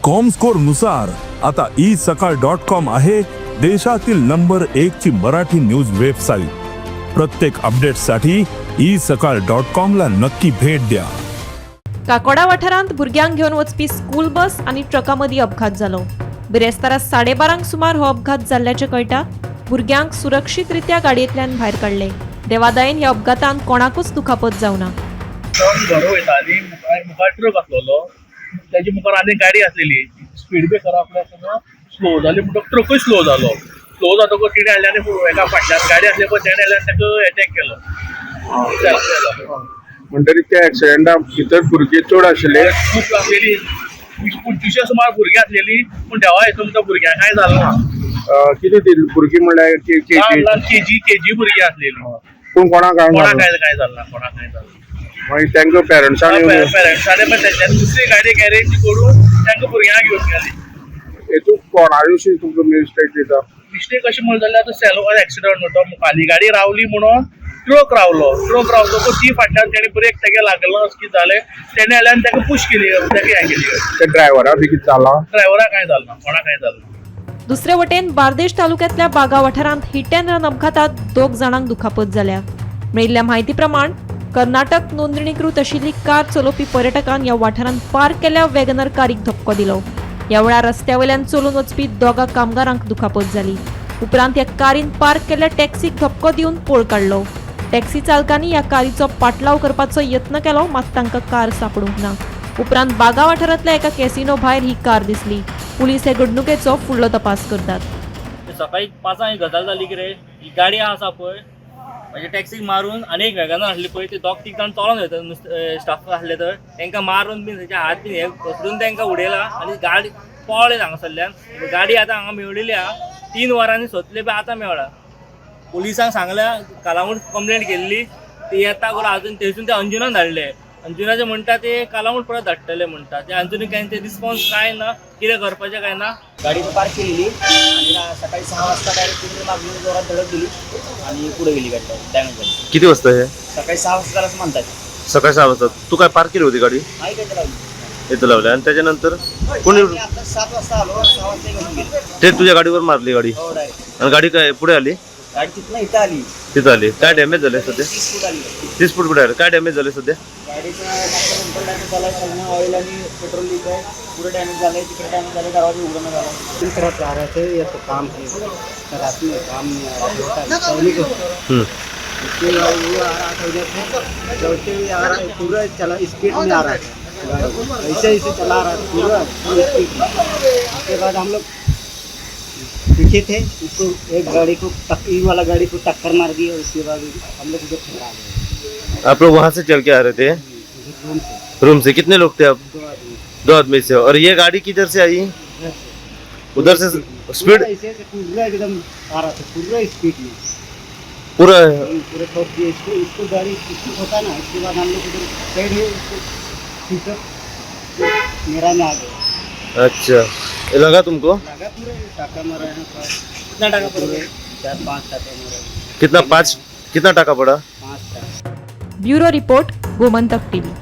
Comscore नुसार आता E सकाळ डॉट कॉम आहे देशातील नंबर एक ची मराठी न्यूज वेबसाईट. प्रत्येक अपडेटसाठी ई सकाळ डॉट कॉम ला नक्की भेट द्या. काकोडा वाठारांत भुरग्यांक घेवन वचपी स्कूल बस आनी ट्रका मदीं अपघात जालो. बिरेस्तारा 12:30 सुमार हो अपघात जाल्ल्याचें कळटा. भुरग्यांक सुरक्षीत रित्या गाडयेंतल्यान भायर काडले. देवादयेन ह्या अपघातान कोणाकूच दुखापत जावना. जावन घर वयता आनी मुखार मुखार ट्रक आसलेलो. तेजे मुखार आनी गाडी आसलेली. स्पीड ब्रेकर आपल्या आसतना स्लो जाली म्हणटकच ट्रकूय स्लो जालो. स्लो जातकच तेणें हाडले आनी एका फाटल्यान गाडी आसली पळय, तेणें हाडले आनी ताका एटॅक केलो. जालो. म्हणटरीत त्या एक्सिडेंटा भितर भुरगीं चड आशिल्ले? खूब आसलेली, 20-25 सुमार भुरगीं आसलेली, पूण देवा हितून त्या भुरग्यांक कांय जालें ना. कितें ती भुरगीं म्हणल्यार ल्हान केजी? ल्हान केजी केजी भुरगीं आसलेली. पूण कोणाक काय कोणाक काय काय जालें ना, कोणाक काय जालें ना. मागीर तांकां पेरंट्सांनी येवन पेरंट्सांनी पण तेंच्यांनी दुसरी गाडी गॅरेज करून तांकां भुरग्यांक घेवन गेली. हेतून कोणा विशीं तुमकां मिस्टेक दिता? मिस्टेक अशी म्हणली जाल्यार आतां सेलो एक्सिडंट म्हणटा, मुखारली गाडी रावली म्हणून ट्रक रावलो. ट्रक रावतकच ती फाटल्यान तेणी ब्रेक तेगे लागलो, अशें कितें जालें, तेणे आयले आनी ताका पूश केली, ताका हें केली. त्या ड्रायव्हरा बी कितें जालां? ड्रायव्हराक कांय जालें ना, कोणाक कांय जालें ना. दुसरे वटेन बार्देश तालुक्यांतल्या बागा वाठारांत हिट अँड रन अपघातात दोग जाणांक दुखापत जाल्या. मेळिल्ल्या म्हायती प्रमाण, कर्नाटक नोंदणीकृत आशिल्ली कार चलोवपी पर्यटकान ह्या वाठारांत पार्क केल्ल्या वॅगनर कारीक धपको दिलो. ह्या वेळार रस्त्या वयल्यान चलून वचपी दोगा कामगारांक दुखापत जाली. उपरांत ह्या कारीन पार्क केल्ल्या टॅक्सीक धपको दिवन पळ काडलो. टॅक्सी चालकांनी ह्या कारीचो पाटलाव करपाचो यत्न केलो, मात तांकां कार सापडूंक ना. उपरांत बागा वाठारांतल्या एका कॅसिनो भायर ही कार दिसली. पुलीस हे घडणुकेचो फुडलो तपास करतात. सकाळी 5 ही गजाल जाली. कितें, ही गाडी आसा पळय, म्हणजे टॅक्सीक मारून आनी एक वेगनार आसली पळय, ते दोग तीग जाण चलोन वयता नुस्तें स्टाफ आसले तर तांकां मारून बीन तेजे हात बीन हे घसरून तांकां उडयला आनी गाडी पळ्ळे हांगासरल्यान. गाडी आतां हांगा मेवलेली आहा. 3 वरांनी सोदले पळय, आतां मेवळा. पुलिसांक सांगल्या, कालांगूट कंप्लेंट केल्ली. ती येता करून अजून थंयसून ते अंजुनान धाडले. अंजुनाचे म्हणटा ते कालांगूट परत धाडटले म्हणटा ते. अंजुनी काय ते रिस्पॉन्स काय ना, कितें करपाचें काय ना. गाडी पार्क केलेली आणि सकाळी 6 वाजता डायरेक्ट तिने मागून जोरात धडक दिली आणि पुढे गेली गाडी, डॅमेज झाली. किती वाजता हे? सकाळी 6 वाजता झालं असं म्हणतात. सकाळी 6 वाजता. तू काय पार्क केली होती गाडी? नाही, काय लावली. इथं लावली आणि त्याच्यानंतर कोणी मी आता 7 वाजता आलो, 6 वाजता घेऊन गेले. ते तुझ्या गाडीवर मारली गाडी? हो, डायरेक्ट. आणि गाडी काय पुढे आली? गाडी तिथनं इथं आली. तिथं आली. काय डॅमेज झाले सध्या? 30 फूट आली गाडी. 30 फूट पुढे आली. काय डॅमेज झाले सध्या? गाडीचं मागचं बंपर डॅमेज झालं आहे, खालनं ऑइल आणि पेट्रोल लीक आहे, पुढे डॅमेज झालं आहे, तिकडे डॅमेज झालं, दरवाजा उघडणं झालं. तरफ आ रहे थे, ये तो काम थे, रात में काम नहीं आ रहा था सैनिक को। उसके बाद वो आ रहा था उधर से, दौड़ते हुए आ रहा है, पूरा चला, स्पीड में आ रहा था गाड़ी, ऐसे ऐसे चला रहा था पूरा फुल स्पीड में। उसके बाद हम लोग पीछे थे, उसको एक गाड़ी को ये वाला गाड़ी को टक्कर मार दी और उसके बाद हम लोग उधर ठहरा गए। आप लोग वहां से चल के आ रहे थे? उधर रूम से। रूम से. कितने लोग थे आप? दो आदमी। दो आदमी से. और ये गाड़ी किधर से आई? उधर से। उधर से स्पीड? पूरा ऐसे ऐसे पूरा एकदम आ रहा था, पूरा स्पीड में। पूरा? पूरे ठोक दिए इसको। इसको गाड़ी इसको होता ना, इसके बाद हम लोग उधर साइड है, इसको पीछे मेरा में आ गया। अच्छा, ये लगा तुमको? लगा, पूरे टाका मारा है पर। कितना टाका पडला? पूरे चार पांच टाका मारा है। कितना, पाँच? कितना टाका पड़ा? पाँच टाका। Bureau report, Gomantak TV.